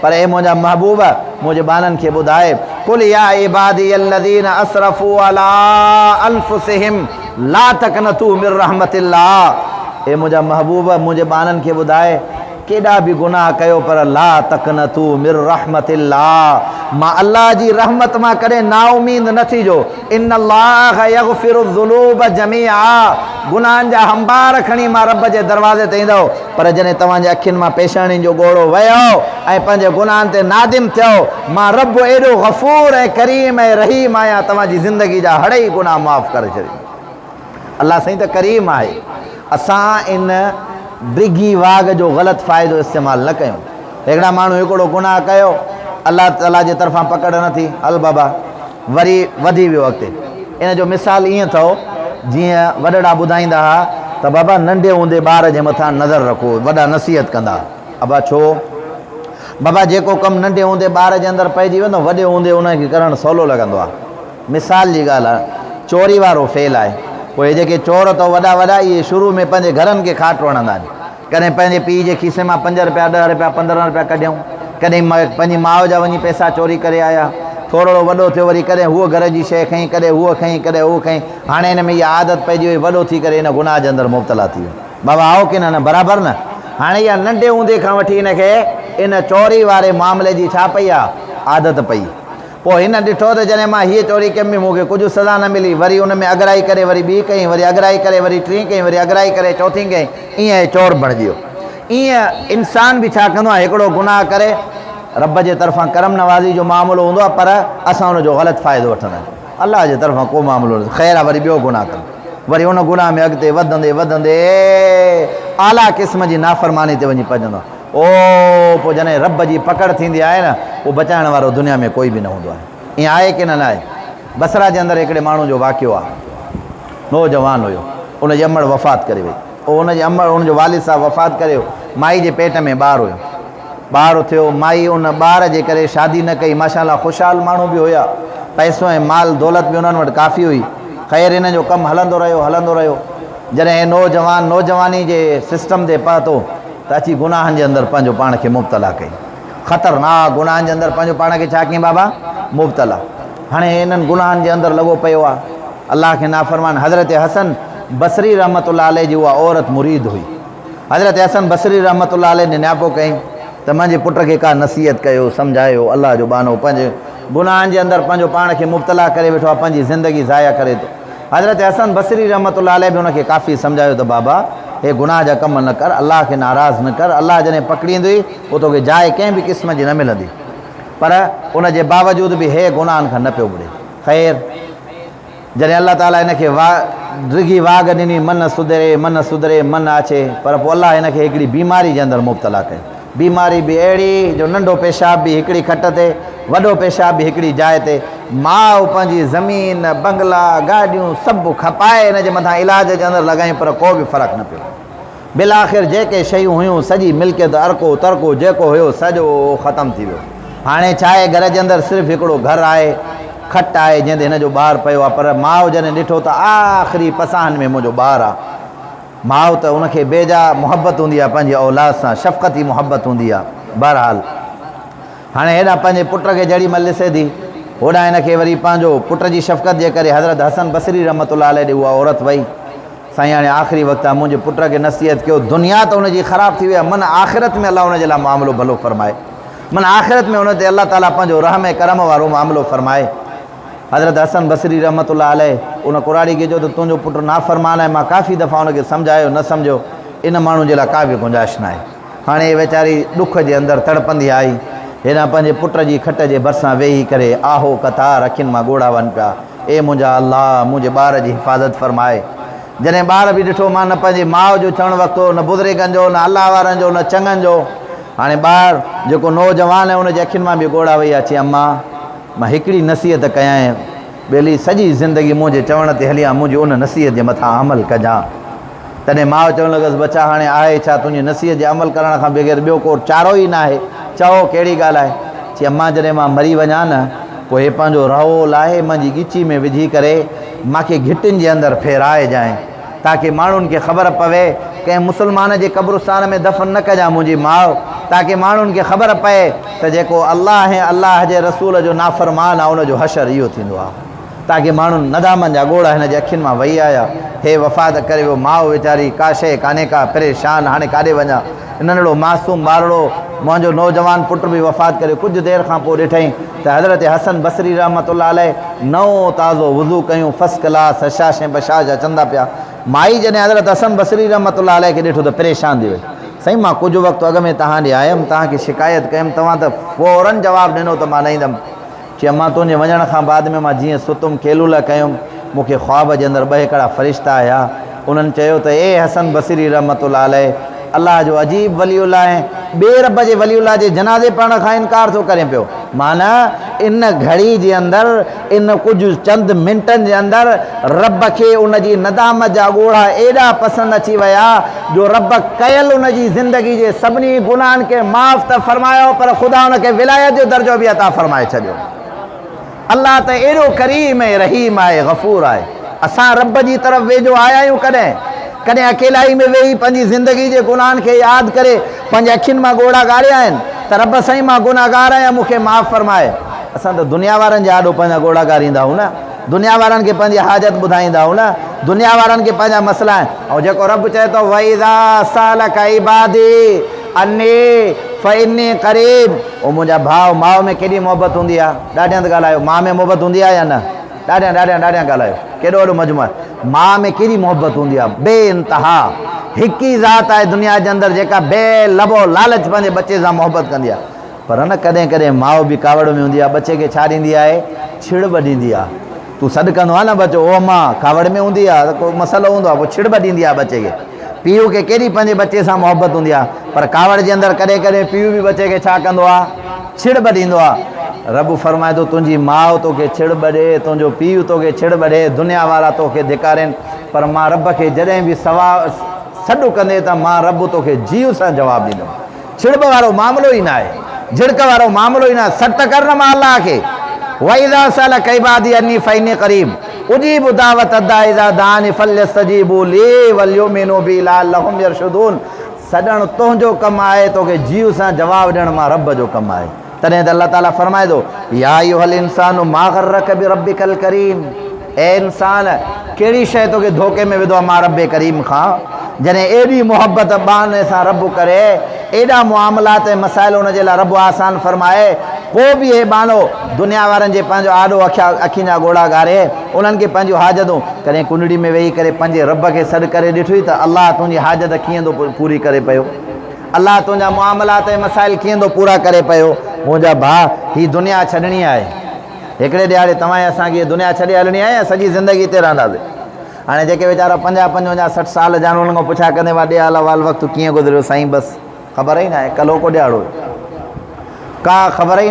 پر اي منهنجا محبوب! منهنجي ٻانهن کي ٻڌاء، قل يا عبادي الذين اسرفوا علي انفسهم لا تقنطوا من رحمت الله اي منهنجا محبوب! منهنجي ٻانهن کي ٻڌاء، ڪيڏا به گناهه ڪيو پر لا تقنطوا من رحمت الله مان الله جي رحمت مان ڪڏهن نااميد نه ٿيجو ان الله يغفر الذنوب جميعا گناهن جا انبار کڻي مان رب جي دروازي تي ايندو پر جڏهن توهان جي اکين مان پيشانين جو ڳوڙهو وهيو ۽ پنهنجي گناهن تي نادم ٿيو مان رب ايڏو غفور ۽ ڪريم ۽ رحيم آهيان توهان جي زندگي جا هڙئي گناهه معاف ڪري ڇڏيندس. الله سائين ته ڪريم آهي. اسان ان ڊگهي واڳ جو غلط فائدو استعمال نه ڪيون. هڪڙا ماڻهو هڪڙو گناهه ڪيو، الله تعاليٰ جي طرفان پڪڙ نه ٿي، هل بابا وري وڌي ويو اڳتي. ان جو مثال ائين اٿئو جيئن وڏڙا ٻڌائيندا ها ته بابا ننڍي هوندي ٻار جي مٿان نظر رکو، وڏا نصيحت ڪندا ها. ابا ڇو؟ بابا جيڪو ڪم ننڍي هوندي ٻار جي اندر پئجي ويندو، وڏي هوندي ان کي ڪرڻ سولو لڳندو آهي. مثال جي ڳالهه آهي، چوري وارو فعل آهي. پوء اهي جيڪي چور اٿو وڏا وڏا، اهي شروع ۾ پنهنجي گهرن کي کاٽ هڻندا آهن. ڪڏهن پنهنجي پيء جي کيسي مان پنج رپيا، ڏهه رپيا، 15 رپيا ڪڍيائون. ڪڏهن پنهنجي ماء جا وڃي پئسا چوري ڪري آيا. ٿورڙو وڏو ٿيو وري ڪڏهن هوء گهر جي شيء کنئي، ڪڏهن هوء کنئي، ڪڏهن هوء کنئي. هاڻي هن ۾ اها عادت پئجي وئي، وڏو ٿي ڪري ان گناهه جي اندر مبتلا ٿي ويو. بابا آئو ڪي نه نه، برابر نه؟ هاڻي اها ننڍي هوندي کان وٺي هن کي ان چوري واري معاملي جي ڇا پئي آ؟ عادت پئي. پوء هن ڏٺو ته جڏهن مان هيء چوري ڪيم به مون کي ڪجهه سزا نه ملي. وري ان ۾ اڳرائي ڪري وري ٻي ڪئين، وري اڳرائي ڪري وري ٽين ڪئين، وري اڳرائي ڪري چوٿين ڪئين، ائين هي چور بڻجي ويو. ائين انسان به ڇا ڪندو آهي، هڪڙو گناهه ڪري رب جي طرفان ڪرم نوازي جو معاملو هوندو آهي پر اسان ان جو غلط فائدو وٺندا آهيون. الله جي طرفان ڪو معاملو نه، خير آهي وري ٻيو گناهه ڪر. وري ان گناهه ۾ اڳتي وڌندي وڌندي اعليٰ قسم جي نافرماني تي وڃي پڄندو آهي. او پوء جڏهن رب جي پڪڙ ٿيندي آهي نه پوء بچائڻ وارو دنيا ۾ ڪوئي به نه هوندو آهي. ائين آهي ڪي نه ناهي؟ بصره جي اندر هڪڙي ماڻهو جو واقعو آهي. نوجوان هيو. ان جي امڙ وفات ڪري وئي. او ان جي امڙ ان جو والد صاحب وفات ڪري ويو. مائي جي پيٽ ۾ ٻار هيو. ٻار ٿيو. مائي ان ٻار جي ڪري شادي نه ڪئي. ماشاء الله خوشحال ماڻهو به هيا. پئسو ۽ مال دولت به انهن وٽ ڪافي هئي. خير هن جو ڪم هلندو رهيو هلندو رهيو. جڏهن هي نوجوان نوجواني جي سسٽم تي پهتو. ته اچي گناهن جي اندر پنهنجو پاڻ کي مبتلا ڪئي. خطرناڪ گناهن جي اندر پنهنجو پاڻ کي ڇا ڪيائين بابا؟ مبتلا. هاڻي هي انهن گناهن جي اندر لڳو پيو آهي. الله کي نافرمان حضرت حسن بصري رحمة الله عليه جي اها عورت مريد هئي. حضرت حسن بصري رحمة الله عليه نياپو ڪيائين ته منهنجي پٽ کي ڪا نصيحت ڪيو، سمجهايو، الله جو ٻانهو پنهنجي گناهن جي اندر پنهنجو پاڻ کي مبتلا ڪري ويٺو آهي، پنهنجي زندگي ضايع ڪري ٿو. حضرت حسن بصري رحمة الله عليه به ان کي ڪافي سمجهايو ته بابا هي گناهه جا ڪم نه ڪر، الله کي ناراض نه ڪر، الله جڏهن پڪڙيندوئي پوء توکي جاء ڪنهن به قسم جي نه ملندي. پر ان جي باوجود به هي گناهن کان نه پيو مڙي. خير! جڏهن الله تعاليٰ هن کي ڊگهي واڳ ڏني، من سڌري، من سڌري، من آڇي، پر پوء الله هن کي هڪڙي بيماري جي اندر مبتلا ڪيو. بيماري به اهڙي جو ننڍو پيشاب به هڪڙي کٽ تي، وڏو پيشاب به هڪڙي جاء تي. ماء پنهنجي زمين، بنگلا، گاڏيون سڀ کپائي هن جي مٿان علاج جي اندر لڳايون پر ڪو به فرق نه پيو. بالآخر جيڪي شيون هيون سڄي ملڪيت ارڪو ترڪو جيڪو هيو سڄو ختم ٿي ويو. هاڻي ڇا آهي گهر جي اندر صرف هڪڙو گهر آهي، کٽ آهي جنهن تي هن جو ٻار پيو آهي پر ماء جڏهن ڏٺو ته آخري پساهن ۾ منهنجو ٻار آهي. ماء ته ان کي بي جا محبت هوندي آهي پنهنجي اولاد سان شفقتي محبت هوندي آهي. بهرحال هاڻي هيڏانهن پنهنجي پٽ کي جهڙي مهل ڏسي ٿي هوڏانهن هن کي وري پنهنجو پٽ جي شفقت جي ڪري حضرت حسن بصري رحمة الله عليه ڏي اها عورت وئي سائين هاڻي آخري وقت آهي منهنجي پٽ کي نصيحت ڪيو دنيا ته ان جي خراب ٿي وئي آهي من آخرت ۾ الله ان جي لاء معاملو ڀلو فرمائي من آخرت ۾ ان تي الله تعالي پنهنجو رحم ۽ ڪرم وارو معاملو فرمائي. حضرت حسن بصري رحمة الله عليه ان ڪراڙي کي چيو ته تنهنجو پٽ نافرمان آهي، مان ڪافي دفعا ان کي سمجهايو نه سمجهيو، ان ماڻهو جي لاء ڪا به گنجائش ناهي. هاڻي هيء ويچاري ڏک جي اندر تڙپندي آئي. هيڏانهن پنهنجي پٽ جي کٽ جي ڀرسان ويهي ڪري آهو قطار اکين مان ڳوڙها وهن پيا، اي منهنجا الله! منهنجي ٻار جي حفاظت فرماء. جڏهن ٻار به ڏٺو مان نه پنهنجي ماء جو چوڻ وقت هو، نه بزرگن جو، نه الله وارن جو، نه چڱن جو. هاڻي ٻار جيڪو نوجوان آهي ان جي اکين مان به ڳوڙها وهي آيا، چي اما! مان هڪڙي نصيحت ڪيانء، ٻيلي سڄي زندگي منهنجي چوڻ تي هلي آن، منهنجي ان نصيحت جي مٿان عمل ڪجان. تڏهن ماء چوڻ لڳس، ٻچا هاڻي آهي ڇا، تنهنجي نصيحت جي عمل ڪرڻ کان بغير ٻيو ڪو چارو ئي ناهي، چئو ڪهڙي ڳالهه آهي؟ چي امان جڏهن مان مري وڃان نه، پوء هي پنهنجو رئو لاهي منهنجي ڳچي ۾ وجهي ڪري مان کي گهٽين جي اندر ڦيرائجانء، تاڪه ماڻهن کي خبر پوي، ڪنهن مسلمان جي قبرستان ۾ دفن نه ڪجان منهنجي ماء تاڪه ماڻهن کي خبر پئي ته جيڪو الله ۽ الله جي رسول جو نافرمان آهي ان جو حشر اهو ٿيندو آهي. تاڪه ماڻهن ندامن جا ڳوڙها هن جي اکين مان وهي آيا. هي وفات ڪري ويو. ماء ويچاري ڪا شيء ڪانهي ڪا، پريشان، هاڻي ڪاڏي وڃان. ننڍڙو معصوم ٻارڙو، منهنجو نوجوان پٽ به وفات ڪري ويو. ڪجهه دير کان پوء ڏٺائين ته حضرت حسن بصري رحمة الله عليه نئون تازو وضو ڪيون فرسٽ ڪلاس هشاش ۽ بشاش اچن ٿا پيا. مائي جڏهن حضرت حسن بصري رحمة الله عليه کي ڏٺو ته پريشان ٿي وئي. سائين مان ڪجهه وقت اڳ ۾ توهان ڏي آيم، توهان کي شڪايت ڪيم، توهان ته فوراً جواب ڏنو ته مان نه ايندم. چي امان تنهنجي وڃڻ کان بعد ۾ مان جيئن ستم قيلوله ڪيم، مون کي خواب جي اندر ٻه هڪڙا فرشتا آيا، انهن چيو ته اي حسن بصري رحمة الله عليه! الله جو عجيب ولي الله آهين، ٻئي رب جي ولي الله جي جنازي پڙهڻ کان انڪار ٿو ڪرين پيو. معنيٰ ان گهڙي جي اندر، ان ڪجهه چند منٽن جي اندر رب کي ان جي ندامت جا ڳوڙها ايڏا پسند اچي ويا جو رب ڪيل ان جي زندگي جي سڀني گناهن کي معاف ته فرمايو پر خدا ان کي ولايت جو درجو به عطا فرمائي ڇڏيو. الله ته ايڏو ڪريم ۽ رحيم آهي، غفور آهي. اسان رب جي طرف ويجهو آيا آهيون ڪڏهن؟ ڪڏهن اڪيلائي ۾ ويهي پنهنجي زندگي جي گناهن کي ياد ڪري پنهنجي اکين مان ڳوڙها ڳاڙيا آهن ته رب سائين مان گنهگار آهيان مون کي معاف فرماء. اسان ته دنيا وارن جي آڏو پنهنجا ڳوڙها ڳاريندا آهيون نه، دنيا وارن کي پنهنجي حاجت ٻڌائيندا آهيون نه، دنيا وارن کي پنهنجا مسئلا آهن ۽ جيڪو رب چئي ٿو واذا سالڪ عبادي عني فاني قريب او منهنجا ڀاء ماء ۾ ڪيڏي محبت هوندي آهي ڏاڍيان ته ڳالهايو ماء ۾ محبت هوندي آهي يا نه ڏاڍيان ڏاڍيان ڏاڍيان ڳالهايو ڪيڏو وڏو مجموعو آهي ماء ۾ ڪيڏي محبت هوندي آهي بي انتها هڪ ئي ذات آهي دنيا جي اندر جيڪا بي لبو لالچ پنهنجي ٻچي سان محبت ڪندي آهي پر نه ڪڏهن ڪڏهن ماء به ڪاوڙ ۾ هوندي آهي ٻچي کي ڇا ڏيندي آهي ڇڙٻ ڏيندي آهي تون سڏ ڪندو آهين نه ٻچو او امان ڪاوڙ ۾ هوندي آهي ته ڪو مسئلو هوندو آهي پوء ڇڙٻ ڏيندي آهي ٻچي کي پيء کي ڪيڏي پنهنجي ٻچي سان محبت هوندي آهي پر ڪاوڙ جي اندر ڪڏهن ڪڏهن پيء به ٻچي کي ڇا ڪندو آهي ڇڙٻ ڏيندو آهي رب فرمائي ٿو تنهنجي ماء توکي ڇڙٻ ڏي تنهنجو پيء توکي ڇڙٻ ڏي دنيا وارا توکي ڌڪارين پر مان رب کي جڏهن به سوا سڏ ڪندي ته مان رب توکي جيء سان جواب ڏيندم ڇڙٻ وارو معاملو ئي ناهي، جهڙڪ وارو معاملو ئي ناهي، سڏ ته ڪر نه مان الله کي، واذا سالک عبادي عني فاني قريب اجيب دعوت الداع اذا دعاني فليستجيبوا لي وليؤمنوا بي لعلهم يرشدون سڏڻ تنهنجو ڪم آهي، توکي جيء سان جواب ڏيڻ مان رب جو ڪم آهي. تڏهن ته الله تعاليٰ فرمائي ٿو، يا ايها الانسان ما غرک بربک الڪريم اي انسان! ڪهڙي شيء توکي ڌوڪي ۾ وڌو آهي مان رب ڪريم کان؟ جڏهن ايڏي محبت ٻانهي سان رب ڪري، ايڏا معاملات ۽ مسائل ان جي لاء رب آسان فرمائي، پوء به هي ٻانهو دنيا وارن جي پنهنجو آڏو اکين جا ڳوڙها ڳاري، انهن کي پنهنجون حاجتون، ڪڏهن ڪنڊڙي ۾ ويهي ڪري پنهنجي رب کي سڏ ڪري ڏٺوئي ته الله تنهنجي حاجت ڪيئن ٿو پوري ڪري پيو؟ الله تنهنجا معاملات ۽ مسائل ڪيئن ٿو پورا ڪري پيو. منهنجا ڀاء، هي دنيا ڇڏڻي آهي. هڪڙي ڏهاڙي توهان ۽ اسان کي هيء دنيا ڇڏي هلڻي آهي يا سڄي زندگي هتي رهنداسين؟ هاڻي جيڪي ويچارا پنجاهه، پنجونجاهه، 60 سال جا آهن، انهن کان پڇا ڪندي وا ڏي حال احوال وقت ڪيئن گذريو سائين بس خبر ئي ناهي ڪلهوڪو ڏهاڙو هيو. ڪا خبر ئي ناهي.